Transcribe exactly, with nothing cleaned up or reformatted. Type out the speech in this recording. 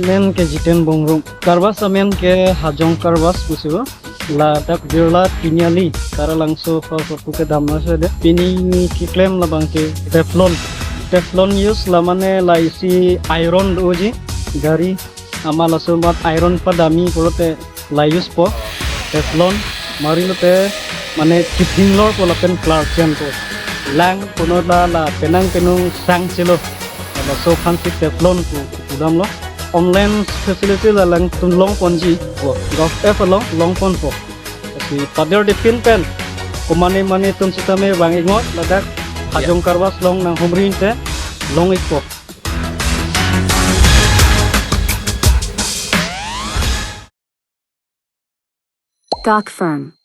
Amen ke Jiten Bongrung. Car wash amen ke Hajong Car Wash pusi pu. Ladak Birla Tiniali, Taralangso first apu kedam na sede. Pini keklem labang ke Teflon. Teflon use la mane la isi iron doji. Gari amat laso amat iron padamji pulote la use po. Teflon, mari lote mane chiphinglor po lapen klarchen po. Lang puno la la penang penung sang chelo. Laso aphansi Teflon pu pudamlo. Online facility la langtum longponji po. Gov app along longponpo. Lasi pader dipin pen komatne matne atum sitame vang-iknon ladak Hajong Car Wash along nanghumri te long-ikpo. Gok Firm.